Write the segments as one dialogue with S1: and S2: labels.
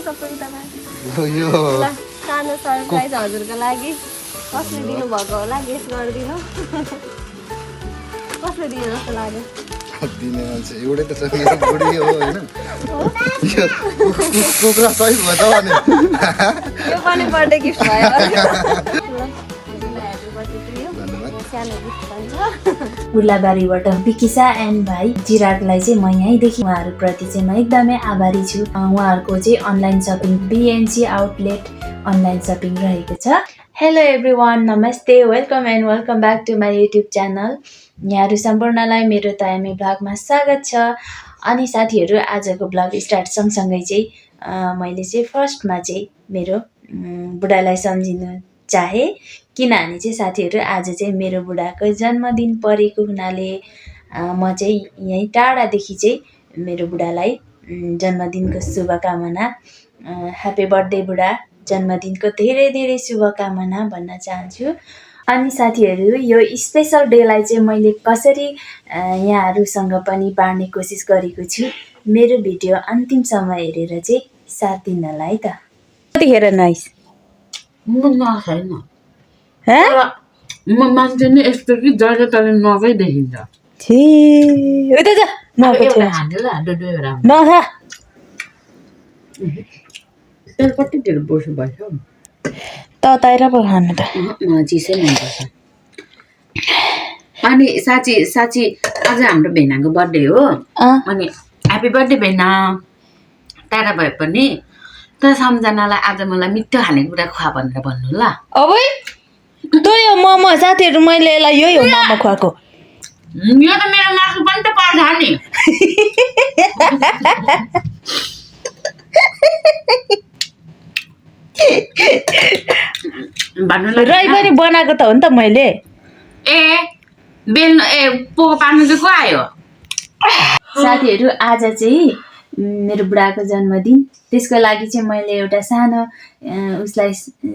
S1: सबै उतामा
S2: यो
S1: ल सानो सरप्राइज हजुरको लागि कसले दिनु भएको होला गेस गरिदिनु कसले दियो जस्तो लाग्यो
S2: दिने मान्छे एउटै त छ मेरो बुढी हो हैन यो कुकुरा सही भयो त भने
S1: यो पनि बर्थडे गिफ्ट भयो
S3: उर्लाबारीबाट बिकिसा एन्ड भाइ चिरागलाई चाहिँ म यहीँदेखि उहाँहरूप्रति चाहिँ म एकदमै आभारी छु। उहाँहरूको चाहिँ online shopping BNC outlet online shopping रहेको छ। हेलो एभ्रिवान, नमस्ते, welcome and welcome back to my YouTube channel. यहाँहरू सम्पूर्णलाई मेरो तायामी ब्लगमा स्वागत छ। अनि साथीहरू, आजको ब्लग स्टार्ट सँगसँगै चाहिँ मैले चाहिँ फर्स्टमा चाहिँ मेरो बुढालाई सम्झिनु चाहे, किनभने चाहिँ साथीहरू आज चाहिँ मेरो बुढाको जन्मदिन परेको हुनाले म चाहिँ यहीँ टाढादेखि चाहिँ मेरो बुढालाई जन्मदिनको शुभकामना, ह्याप्पी बर्थडे बुढा, जन्मदिनको धेरै धेरै शुभकामना भन्न चाहन्छु। अनि साथीहरू, यो स्पेसल डेलाई चाहिँ मैले कसरी यहाँहरूसँग पनि बाँड्ने कोसिस गरेको छु। मेरो भिडियो अन्तिमसम्म हेरेर चाहिँ साथ दिनलाई त। कतिखेर नाइस
S4: म छैन म मान्छे नै यस्तो कि जहिले तले नगै देखिन्छ। कति ढेर बस्नु भएछ
S3: तताएर पो खानु त
S4: मलाई चिसै मनपर्छ। अनि साँच्ची साँच्ची आज हाम्रो भेनाको बर्थडे हो। अनि ह्याप्पी बर्थडे भेना, टाढा भए पनि तर सम्झनालाई आज मलाई मिठो खानेकुरा खुवा भनेर भन्नु ल।
S3: अब त्यो यो मोमो साथीहरू, मैले यसलाई यही हो मोमो खुवाएको।
S4: यो त मेरो मासु पनि त पर्छ नि।
S3: रै पनि बनाएको त हो नि त मैले।
S4: ए बेल्नु पोको पार्नु चाहिँ को आयो?
S3: साथीहरू, आज चाहिँ मेरो बुढाको जन्मदिन, त्यसको लागि चाहिँ मैले एउटा सानो उसलाई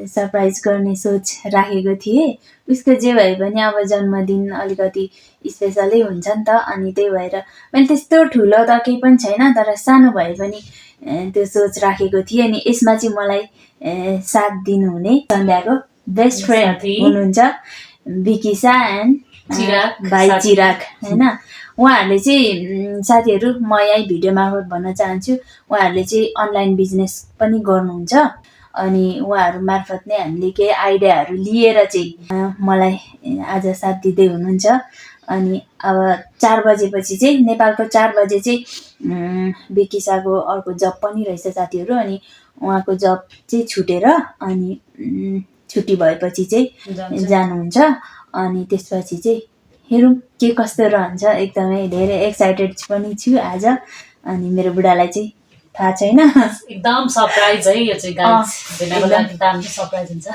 S3: सरप्राइज गर्ने सोच राखेको थिएँ। उसको जे भए पनि अब जन्मदिन अलिकति स्पेसलै हुन्छ नि त। अनि त्यही भएर मैले त्यस्तो ठुलो त केही पनि छैन, तर सानो भए पनि त्यो सोच राखेको थिएँ। अनि यसमा चाहिँ मलाई साथ दिनुहुने सन्ध्याको बेस्ट फ्रेन्ड हुनुहुन्छ बिकिसा एन्ड भाइ चिराग होइन। उहाँहरूले चाहिँ साथीहरू, म यही भिडियो मार्फत भन्न चाहन्छु, उहाँहरूले चाहिँ अनलाइन बिजनेस पनि गर्नुहुन्छ। अनि उहाँहरू मार्फत नै हामीले केही आइडियाहरू लिएर चाहिँ मलाई आज साथ दिँदै हुनुहुन्छ। अनि अब 4 बजेपछि चाहिँ नेपालको 4 बजे चाहिँ बिकिसाको अर्को जब पनि रहेछ साथीहरू। अनि उहाँको जब चाहिँ छुटेर अनि छुट्टी भएपछि चाहिँ जानुहुन्छ। अनि त्यसपछि चाहिँ हेरौँ के कस्तो रहन्छ। एकदमै धेरै एक्साइटेड पनि छु आज। अनि मेरो बुढालाई चाहिँ थाहा छैन,
S5: एकदम सरप्राइज है यो चाहिँ गाइस, भेनाको लागि दामी सरप्राइज हुन्छ।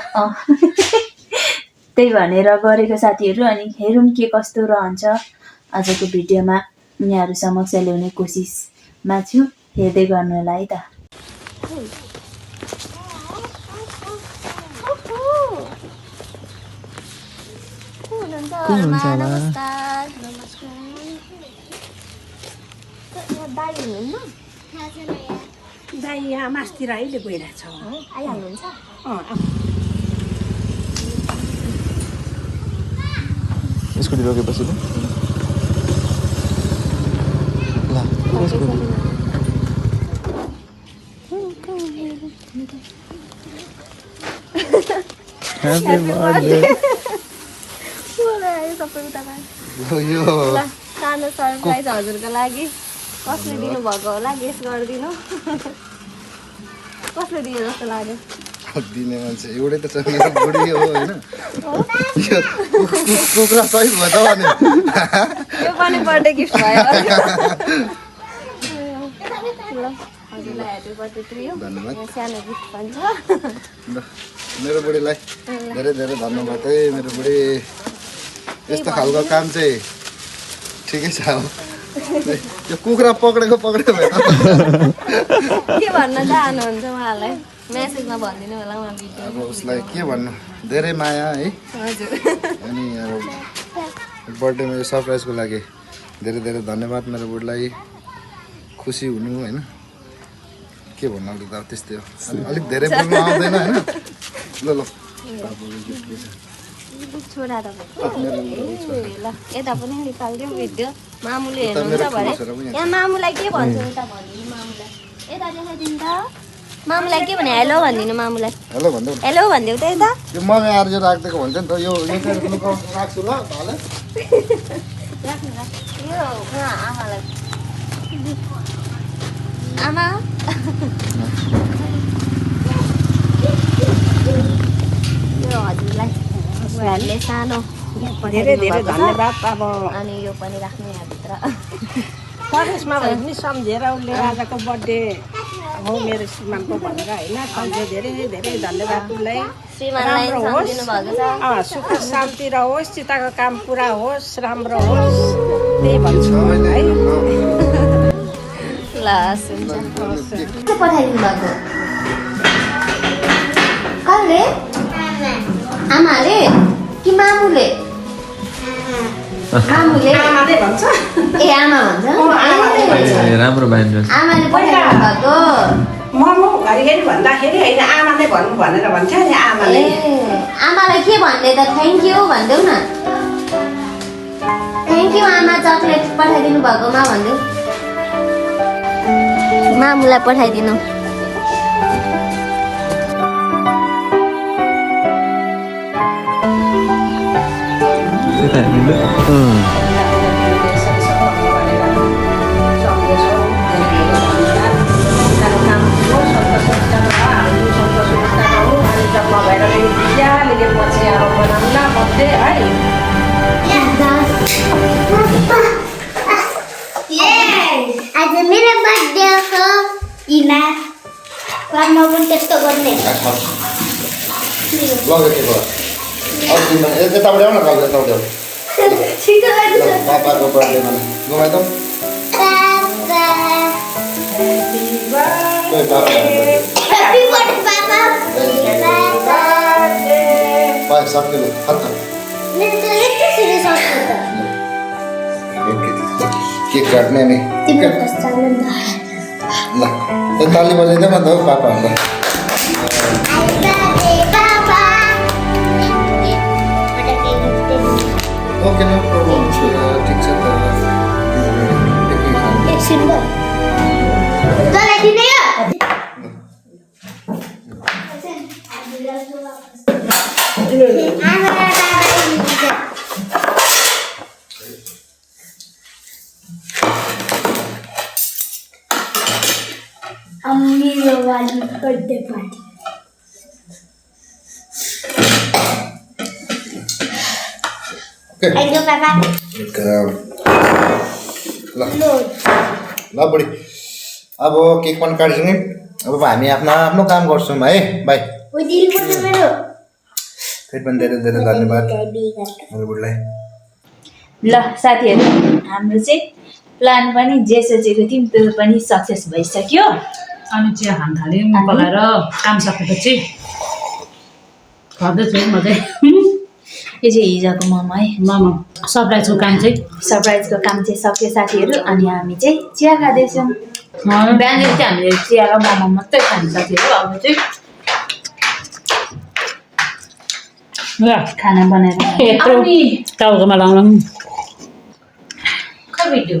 S3: त्यही भनेर गरेको साथीहरू। अनि हेरौँ के कस्तो रहन्छ आजको भिडियोमा, यहाँहरू समक्ष ल्याउने कोसिसमा छु। हेर्दै गर्नुलाई त।
S1: नमस्कार।
S6: दाइ यहाँ मासतिर अहिले गइरहेको छ।
S1: आइहाल्नुहुन्छ?
S2: स्कुटी रोकेपछि
S1: सबै उतामा
S2: यो
S1: ल सानो सरप्राइज हजुरको लागि कसले दिनु भएको होला गेस गरिदिनु कसले दियो जस्तो लाग्यो
S2: दिने मान्छे एउटै त छ मेरो बुढी हो हैन यो कुकुरा सही भयो त भने
S1: यो पनि बर्थडे गिफ्ट भयो ल हजुरलाई ह्यापी बर्थडे टु यु।
S2: धन्यवाद।
S1: सानो गिफ्ट पनि छ।
S2: मेरो बुढीलाई धेरै धेरै धन्यवाद है। मेरो बुढी यस्तो खालको काम चाहिँ ठिकै छ। यो कुखुरा पक्रेको भयो
S1: के भन्न चाहनुहुन्छ उहाँलाई? मेसेजमा भनिदिनु होला उहाँ भिडियो।
S2: अब उसलाई के भन्नु, धेरै माया है।
S1: हजुर।
S2: अनि अब बर्थडेमा यो सरप्राइजको लागि धेरै धेरै धन्यवाद मेरो बुढीलाई। खुसी हुनु होइन, के भन्नु अलिक त त्यस्तै हो अलिक धेरै बोल्नु आउँदैन होइन ल ल
S1: छोरा तपाईँको ल यता पनि निकालिदियो भिडियो मामुले हेर्नुहुन्छ भने यहाँ मामुलाई के भन्छ उता भनिदिनु मामुलाई यता देखाइदिनु त मामुलाई के भने हेलो भनिदिनु मामुलाई
S2: हेलो भन्दै
S1: हेलो भनिदेऊ त यता
S2: यो मगाइ आएर यो राखिदिएको भन्छ नि त यो राख्छु ल भाले
S1: यो आमालाई आमा यो हजुरलाई उहाँहरूले सानो
S6: धेरै धेरै धन्यवाद अब
S1: अनि यो पनि राख्नु यहाँभित्र
S6: परदेशमा भए पनि सम्झेर उसले आजको बर्थडे हो मेरो श्रीमानको भनेर होइन सम्झे धेरै धेरै धन्यवाद उसलाई
S1: श्रीमानलाई सम्झिनु भएको छ
S6: सुख शान्ति रहोस् चिताको काम पुरा होस् राम्रो होस् त्यही भन्छु है
S1: ल हुन्छ पठाइदिनु भएको कसले आमाले कि मामुले
S6: आमाले भन्छ
S1: ए आमा भन्छ
S7: राम्रो बाइन्ड्रेस
S1: आमाले पठाइदिनु भएको
S6: म घरिघरि भन्दाखेरि होइन आमाले भन्नु भनेर भन्छ नि आमाले
S1: आमालाई के भन्ने त थ्याङ्क यू भनिदेऊ न थ्याङ्क यू आमा चक्लेट पठाइदिनु भएकोमा भनिदेऊ मामुलाई पठाइदिनु
S8: आज मेरो बर्थडे हो इमा घरमा पनि त्यस्तो गर्ने
S2: यताबाट आउन खालको यताबाट पापाको बर्थडेमा घुमाइदौँ
S8: ह्यापी बर्थडे पापा
S2: बाई सक्यो खत्तम
S8: मेरो त एकैछिन सक्छ त
S2: केक काट्ने नि
S8: तिम्रो कस्तो
S2: ल ताली बजाइदेऊ न त हौ पापाहरूलाई ओके नो प्रब्लम ठिक छ त
S8: एकछिन भयो तँलाई दिने हो मेरो वाली बर्थडे पार्टी थ्याङ्क यू पापा
S2: ल बुढी अब केक पनि काट्छौँ नि अब हामी आफ्नो आफ्नो काम गर्छौँ है बाई फेरि पनि धेरै धेरै धन्यवाद मेरो बुढीलाई
S3: ल साथीहरू हाम्रो चाहिँ प्लान पनि जे सोचेको थियौँ त्यो पनि सक्सेस भइसक्यो
S5: अनि चिया खान थाल्यौँ पकाएर काम सकेपछि गर्दैछु म चाहिँ
S3: यो चाहिँ हिजोको मोमो है
S5: मोमो सरप्राइजको काम चाहिँ
S3: सरप्राइजको काम चाहिँ सक्यो साथीहरू अनि हामी चाहिँ चिया खाँदैछौँ बिहान चाहिँ हामीले चिया र मोमो मात्रै खानु साथीहरू अब चाहिँ
S5: ल
S3: खाना बनाएर
S5: यत्रो टाउकोमा लाउनु
S3: भिडियो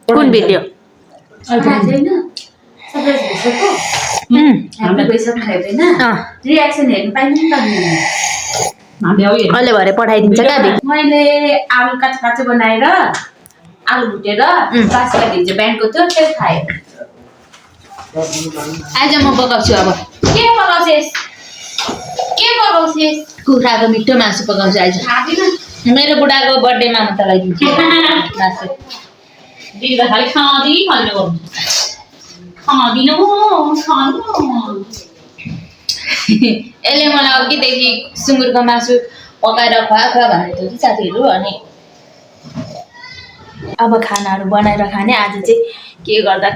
S4: कुन भिडियो
S3: रियाक्सन हेर्नु पाइन्छ
S4: अहिले भरे पठाइदिन्छ क्या
S3: मैले आलु काँचो काँचो बनाएर आलु भुटेर बास्का भित्र ब्याङ्कको थियो त्यो खाएँ
S4: आज म पकाउँछु अब
S3: के पकाउँछेस्
S4: कुखुराको मिठो मासु पकाउँछु आज मेरो बुढाको बर्थडेमा म तँलाई दिन्छु मासु
S5: दिँदा खालि खाँदी भन्ने गर्नु खाँदिन
S3: यसले मलाई अघिदेखि सुँगुरको मासु पकाएर खुवा भन्दै थियो कि साथीहरू अनि अब खानाहरू बनाएर खाने आज चाहिँ के गर्दा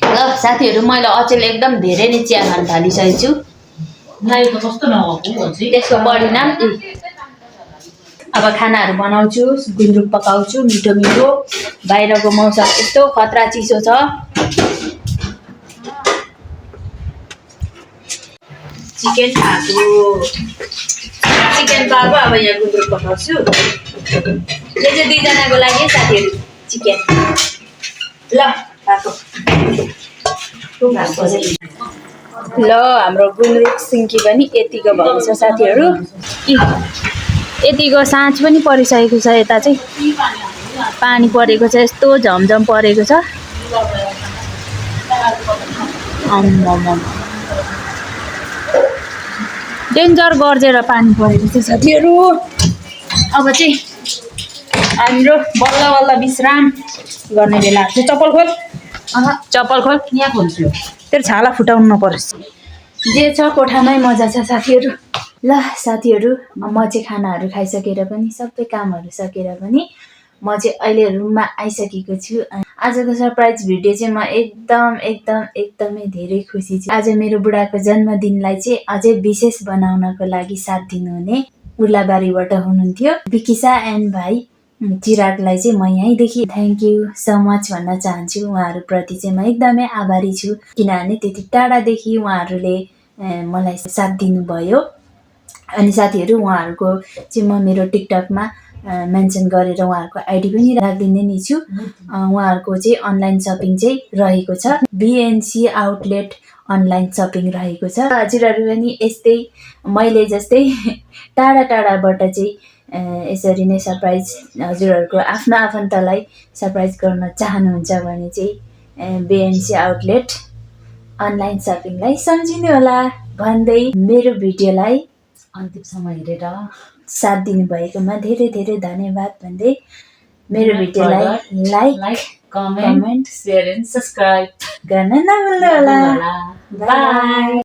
S3: ल साथीहरू मैले अचेल एकदम धेरै नै चिया खान थालिसकेको छु
S5: नाइ त कस्तो नभएको
S3: त्यसको परिणाम अब खानाहरू बनाउँछु गुन्द्रुक पकाउँछु मिठो बाहिरको मौसम यस्तो खतरा चिसो छ चिकन खाएको चिकन पाएको अब यहाँ गुन्द्रुक पकाउँछु। यो चाहिँ 2 जनाको लागि साथीहरू चिकन। ल खाएको ल हाम्रो गुन्द्रुक सिन्की पनि यतिको भएको छ साथीहरू। यतिको साँझ पनि परिसकेको छ। यता चाहिँ पानी परेको छ, यस्तो झमझम परेको छ। डेन्जर गर्जेर पानी परेको छ साथीहरू। अब चाहिँ हाम्रो बल्ल बल्ल विश्राम गर्ने बेला छ। चप्पल खोल, चप्पल खोल, यहाँ खोल्छु। तेरो छाला फुटाउनु नपरोस्। जे छ कोठामै मजा छ साथीहरू। ल साथीहरू, म चाहिँ खानाहरू खाइसकेर पनि सबै कामहरू सकेर पनि म चाहिँ अहिले रुममा आइसकेको छु। आजको सरप्राइज भिडियो चाहिँ म एकदमै धेरै खुसी छु। आज मेरो बुढाको जन्मदिनलाई चाहिँ अझै विशेष बनाउनको लागि साथ दिनुहुने उर्लाबारीबाट हुनुहुन्थ्यो बिकिसा एन्ड भाइ चिरागलाई चाहिँ म यहीँदेखि थ्याङ्क यू सो मच भन्न चाहन्छु। उहाँहरूप्रति चाहिँ म एकदमै आभारी छु, किनभने त्यति टाढादेखि उहाँहरूले मलाई साथ दिनुभयो। अनि साथीहरू, उहाँहरूको चाहिँ म मेरो टिकटकमा मेन्सन गरेर उहाँहरूको आइडी पनि राखिदिने नै छु। उहाँहरूको चाहिँ अनलाइन सपिङ चाहिँ रहेको छ, बिएनसी आउटलेट अनलाइन सपिङ रहेको छ। हजुरहरू पनि यस्तै मैले जस्तै टाढाबाट चाहिँ यसरी नै सरप्राइज हजुरहरूको आफ्नो आफन्तलाई सरप्राइज गर्न चाहनुहुन्छ भने चाहिँ बिएनसी आउटलेट अनलाइन सपिङलाई सम्झिनु होला भन्दै मेरो भिडियोलाई
S5: अन्तिमसम्म हेरेर
S3: साथ दिनुभएकोमा धेरै धन्यवाद भन्दै मेरो भिडियोलाई like
S5: comment, share and subscribe
S3: गर्न नभुल्नु होला। बाई।